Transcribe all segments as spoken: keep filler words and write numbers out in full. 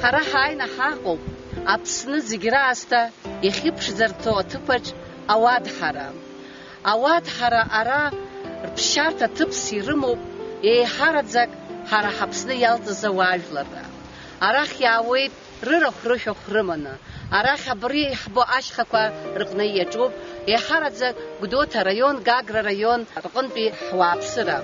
Ара ҳааины ҳаҟоуп, Аԥсны зегь раасҭа иахьыԥшӡарҭоу аҭыԥаҿ ауадҳара. Ауадҳара ара рԥсшьарҭа ҭыԥс ирымоуп, еиҳараӡак ҳара ҳАԥсны иалҵыз ауаажәларра. Арахь иаауеит рырахә-рышәахә рыманы. Арахь абри иаҳбо ашьхақәа рҟны иаҿуп, еиҳараӡак Гәдоуҭа араион, Гагра араион рҟынтәи ҳуааԥсыра.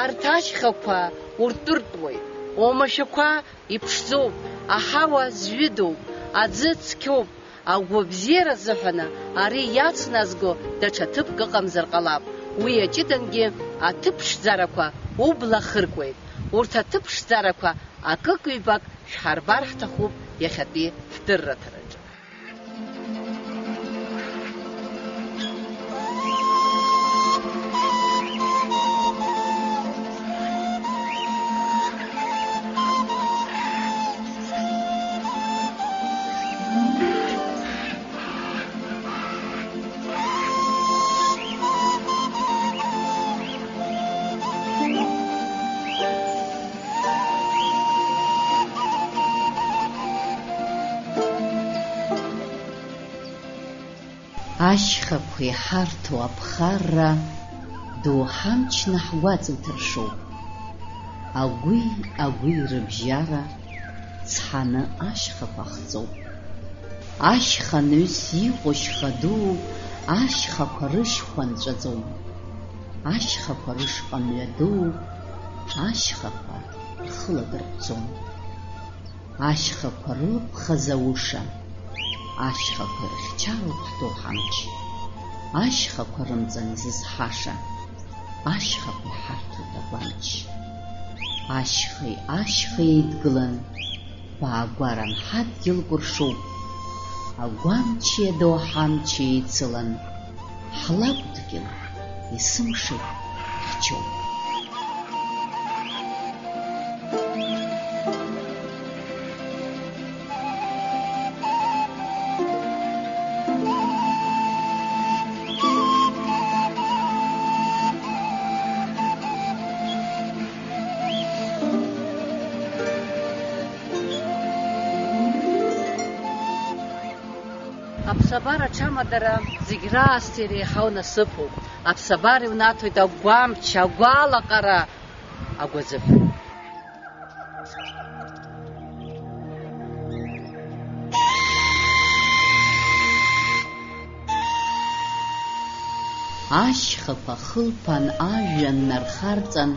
Арҭ ашьхақәа уртәыртәуеит, оумашәақәа иԥшӡоуп, аҳауа зҩыдоуп, аӡы цқьоуп, агәабзиара азыҳәаны ари иацназго даҽа ҭыԥк ыҟамзар ҟалап, уи аҷыдангьы аҭыԥ ԥшӡарақәа убла ахыркуеит. Урҭ аҭыԥ ԥшӡарақәа акык-ҩбак шәҳарбар ҳҭахуп иахьатәи ҳдырраҭараҿы. Ашьхақәа иҳарҭо аԥхарра доуҳамчны ҳгәаҵа иҭыршоуп. Агәи агәи рыбжьара цҳаны ашьхақәа ахҵоуп. Ашьха ныҩс иҟоу шьха дууп, ашьхақәа рышьхәа нҵәаӡом. Ашьхақәа рышҟа мҩа дууп, ашьхақәа рхы ладырҟәӡом. Ашьхақәа рылԥха зауша, ашьхақәа ирыхьчароуп ҳдоуҳамч. Ашьхақәа рымҵан изызҳаша, ашьхақәа иҳарҭоит агәамч. Ашьхеи ашьхеи еидгылан, баагәаран ҳадгьыл кәыршоуп. Агәамчи адоуҳамчи еицылан, ҳлакә дгьыл есымша ихьчоуп. Аԥсабара аҽамадара зегь раасҭа иреиҳау насыԥуп. Аԥсабара иунаҭоит агәамч, агәалаҟара, агәазыҳәа. Ашьхақәа хылԥан ажәҩан нархарҵан,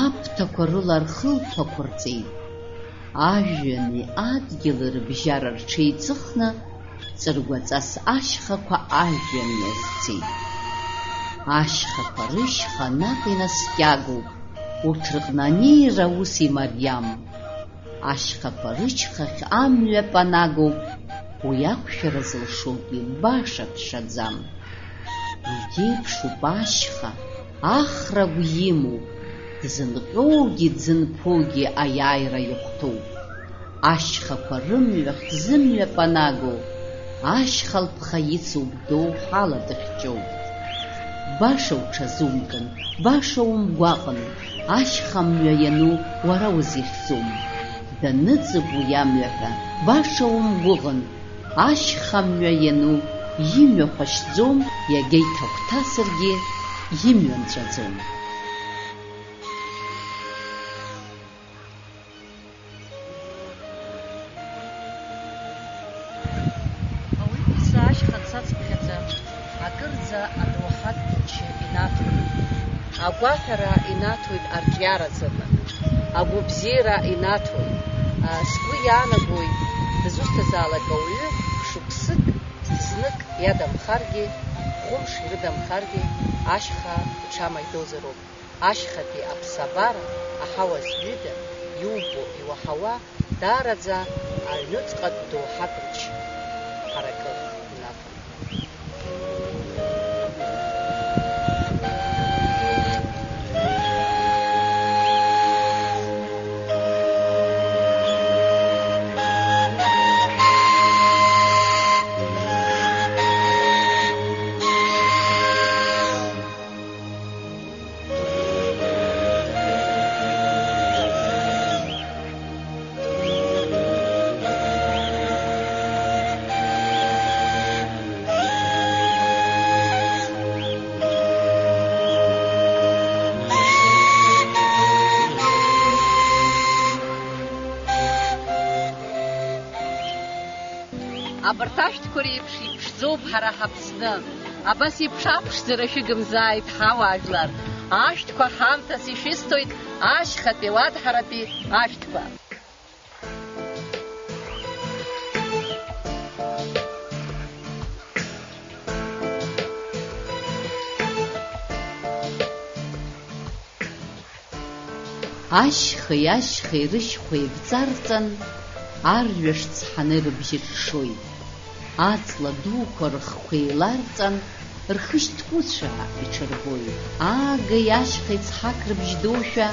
аԥҭақәа рыла рхылԥақәа рҵеит. Ажәҩани адгьыли рыбжьара рҽеиҵыхны, ҵыргәаҵас ашьхақәа ажәҩан иазцеит. Ашьхақәа рышьха наҟ инаскьагоуп, урҭ рҟны анеира аус имариам. Ашьхақәа рышьхахь амҩа панагоуп, уи ақәшәара зылшогьы баша дшаӡам. Егьеиԥшуп ашьха, ахрагә имоуп, дзынҟьогьы дзынԥогьы аиааира ихәҭоуп. Ашьхақәа рымҩахь зымҩа панаго, ашьха лԥха ицуп доуҳала дыхьчоуп. Баша уҽазумкын, баша умгәаҟын, ашьха мҩа иану уара узихьӡом. Даныҵып уи амҩа ҳәа, баша умгәыӷын, ашьха мҩа иану имҩа хәашьӡом, иагьа иҭагәҭасыргьы имҩа нҵәаӡом. Ауаҩытәыҩса ашьха дцацыԥхьаӡа, акырӡа адоуҳатә мчы инаҭоит. Агәаҳәара инаҭоит арҿиараӡаны, агәабзиара инаҭоит. А, сгәы иаанагоит, дызусҭазаалак ауаҩы шықәсык, знык иадамхаргьы, хәымш ирыдамхаргьы, ашьха иҽамаидозароуп. Ашьхатәи аԥсабара, аҳауа зҩыда, иубо, иуаҳауа, даараӡа аҩнуҵҟатә доуҳатә мч ҳаракы инаҭон. Абарҭ ашәҭқәа реиԥш иԥшӡоуп ҳара ҳаԥсны. Абас еиԥш аԥшӡара шәыгымзааит, ҳауаажәлар. Ашәҭқәа ҳамҭас ишәысҭоит ашьхатәи ауадҳаратәи ашәҭқәа. Ашьхеи ашьхеи рышьхәа еивҵарҵан, арҩаш цҳаны рыбжьы ҿшоит. Аҵла дуқәа рыхқәа еиларҵан, рхышьҭкәыцәаа иҽырбоит. Аагеи ашьхеи цҳак рыбжьдоушәа,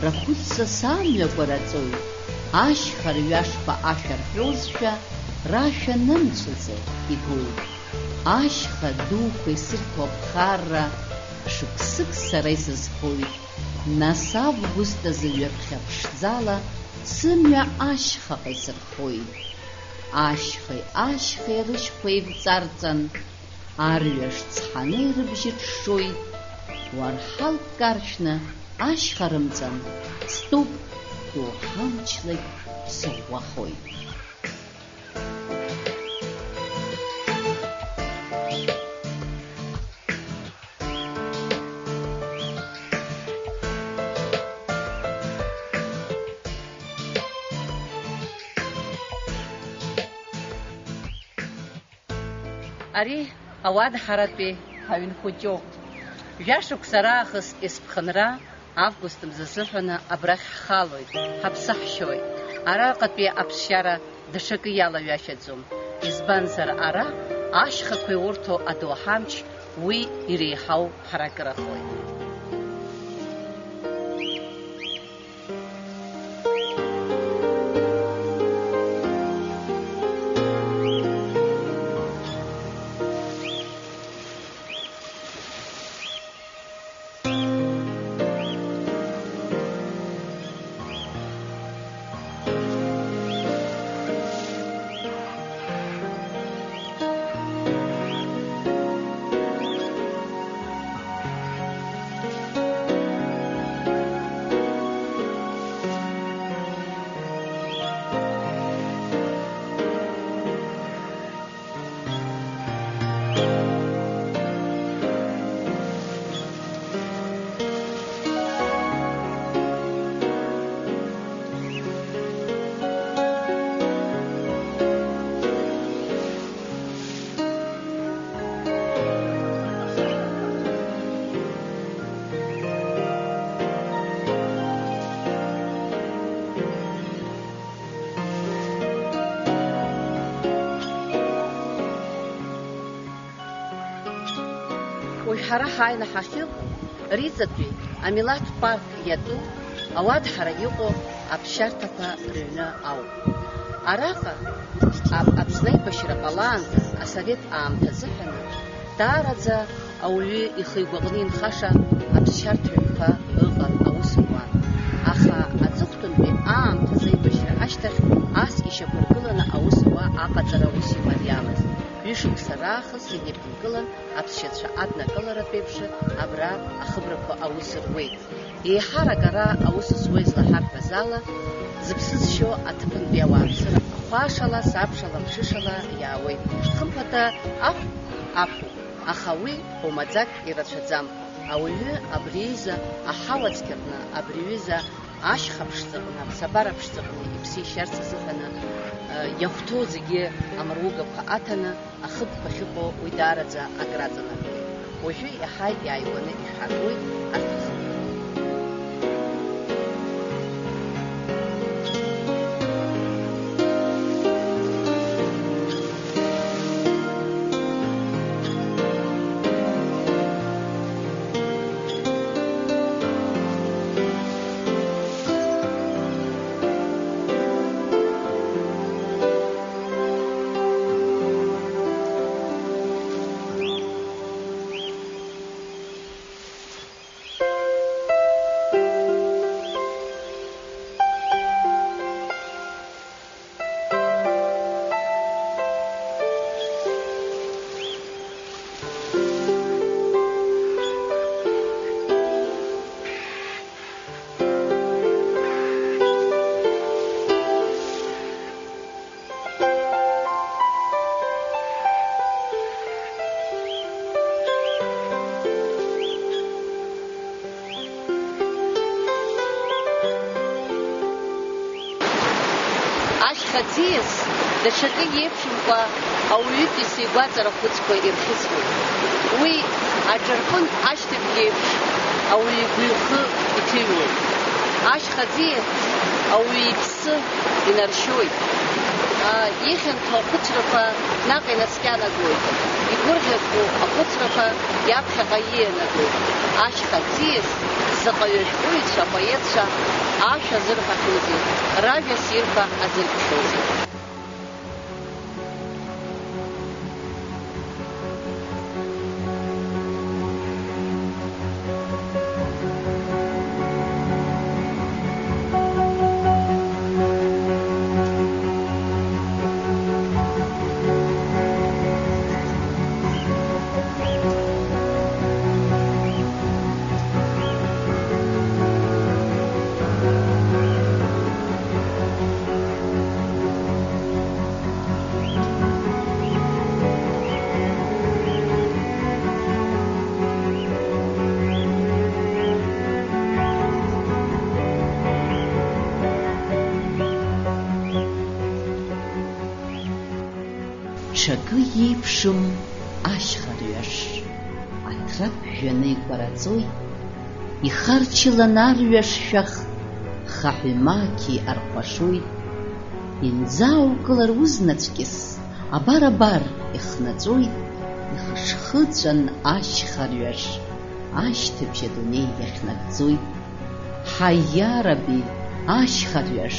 рахәыц са самҩақәа раҵоит. Ашьха рҩашқәа ашәа рҳәозшәа, рашәа нымҵәаӡа игоит. Ашьха дуқәа исырҭо аԥхарра, шықәсык сара исызхоит. Нас август азы ҩаԥхьа ԥшӡала сымҩа ашьхаҟа исырхоит. Ашьхеи ашьхеи рышьхәа еивҵарҵан, арҩаш цҳаны рыбжьы ҿшоит. Уарҳалк каршәны ашьха рымҵан, стәоуп, доуҳа мчлагь сыӷәӷәахоит. Ари ауадҳаратәи ҳаҩн хәыҷоуп. Жәашықәса раахыс есԥхынра август мза азыҳәаны абрахь ҳхалоит, ҳаԥсы ҳшьоит. Араҟатәи аԥсшьара даҽакы иалаҩашьаӡом. Избанзар, ара ашьхақәа иурҭо адоуҳа амч уи иреиҳау ҳаракырахоит. Уажә ҳара ҳааины ҳахьыҟоу, Риҵатәи амилаҭ парк иатәу, ауадҳара иҟоу аԥсшьарҭақәа рыҩны ауп. Араҟа, аб-, Аԥсны аибашьра ҟалаанӡа асовет аамҭа азыҳәаны, даараӡа ауаҩы ихы игәаҟны инхаша аԥсшьарҭа ҩнқәа ыҟан, аус руан. Аха аҵыхәтәантәи аамҭазы аибашьра ашьҭахь ас ишьақәыргыланы аус ауа аҟаҵара ус имариамызт. Ҩышықәса раахыс зегьы еиԥынкылан аԥсшьацәа аднакыларатә еиԥш абра ахыбрақәа аус руеит. Еиҳарак ара аус зуа излаҳарҳәаз ала, зыԥсы зшьо аҭыԥантәи ауааԥсыра хәашала, сабшала, мҽышала иаауеит. Хымԥада ахә ақәуп, аха уи оумаӡак ирацәаӡам. Ауаҩы абри аҩыза аҳауа цқьаҟны, абри аҩыза ашьха ԥшӡаҟны, аԥсабара ԥшӡаҟны иԥсы ишьарц азыҳәаны, э, иахәҭоу зегьы амругақәа аҭаны, ахыбқәа ахьыҟоу уи даараӡа акраҵанакуеит. Уажәы иаҳа иааигәаны ишәҳаргоит арҭ ахыбрақәа. Аӡиас даҽакы иеиԥшымкәа ауаҩытәыҩса игәаҵара хәыцқәа ирхьысуеит. Уи аҿырпын ашьҭыбжь еиԥш ауаҩы игәы ихы иҭыҩуеит. Ашьха ӡиас ауаҩы иԥсы инаршьоит. А, ихьанҭоу ахәыцрақәа наҟ инаскьанагоит. Игәырӷьахо ахәыцрақәа иаԥхьаҟа иианагоит. Ашьха ӡиас заҟаҩы ашәҟәыҩҩцәа, апоетцәа ашәа азырҳәахьоузеи, ражәа ссирқәа азыркхьоузеи. Ҽакы иеиԥшым ашьха рҩаш, аҭра ԥжәаны икәараҵоит, ихарчылан арҩаш шәах, хаҳәи маақьи арҟәашоит, инӡааукылар узнаҵәкьыс, абар-абар ихнаҵәоит, ихышхыҵәан ашьха рҩаш, ашьҭыбжь адунеи иахьнагӡоит. Ҳаи, иараби, ашьха рҩаш,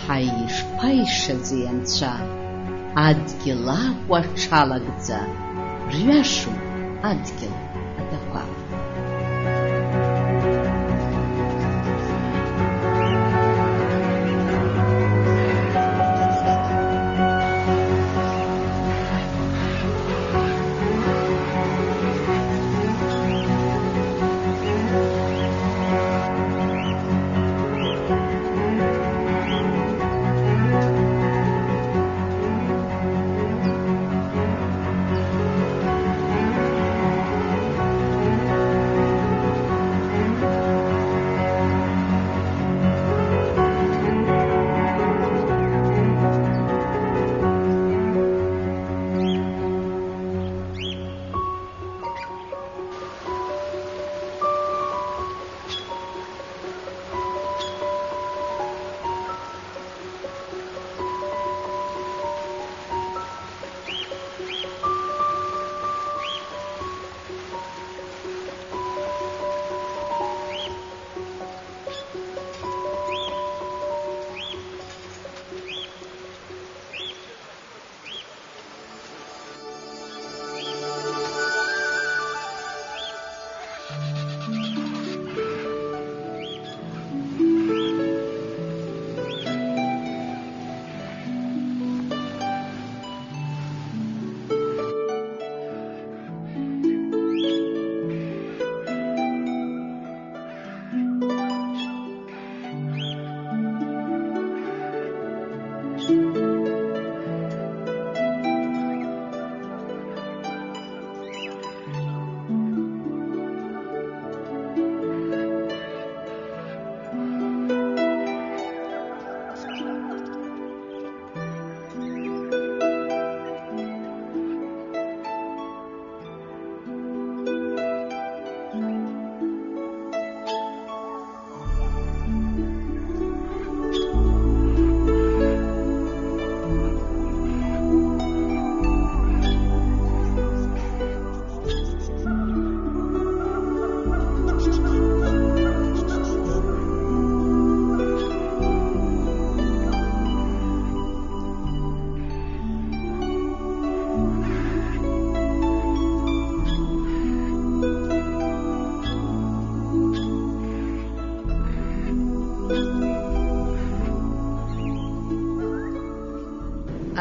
ҳаи, ишԥаишаӡеи анцәа! Адгьыл Аҟәа аҽалагӡа, рҩашуп адгьыл адақәа.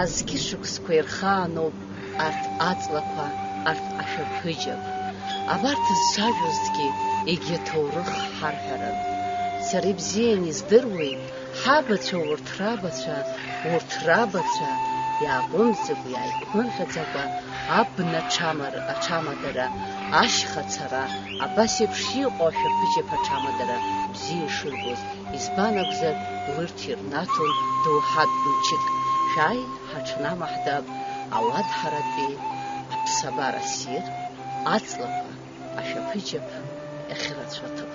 Азқьышықәсқәа ирхааноуп арҭ аҵлақәа, арҭ ашәаԥыџьаԥ. Абарҭ зцәажәозгьы егьи аҭоурых ҳарҳәарын. Сара ибзианы издыруеит, ҳабацәа урҭ рабацәа, урҭ рабацәа иааҟәымҵӡакәа, иааиқәмырӷьаӡакәа абна аҽамар-, аҽамадара, ашьха цара, абас еиԥш иҟоу ашәаԥыџьаԥ аҽамадара бзиа ишырбоз, избан акәзар, урҭ ирнаҭон доуҳатә мчык. Шәааи, ҳаҽнамаҳдап ауадҳаратәи аԥсабара ссир, аҵлақәа, ашәаԥыџьаԥ иахьырацәоу аҭыԥ.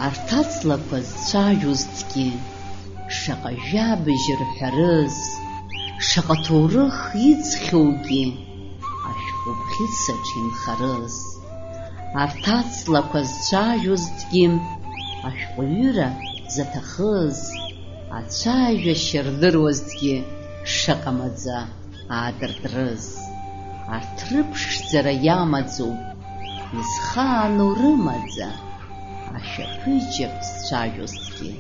Арҭ аҵлақәа зцәажәозҭгьы, шаҟа жәабжь рҳәарыз, шаҟа ҭоурых иӡхьоугьы, ашәҟәы бӷьыцаҿ инхарыз. Арҭ аҵлақәа зцәажәозҭгьы, ашәҟәыҩыра заҭахыз, ацәажәашьа рдыруазҭгьы, шаҟа маӡа аадыртрыз. Арҭ рыԥшӡара иамаӡоуп, изхаану рымаӡа, ашәаԥыџьаԥ зцәажәозҭгьы,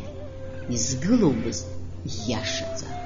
изгыломызт ииашаӡа.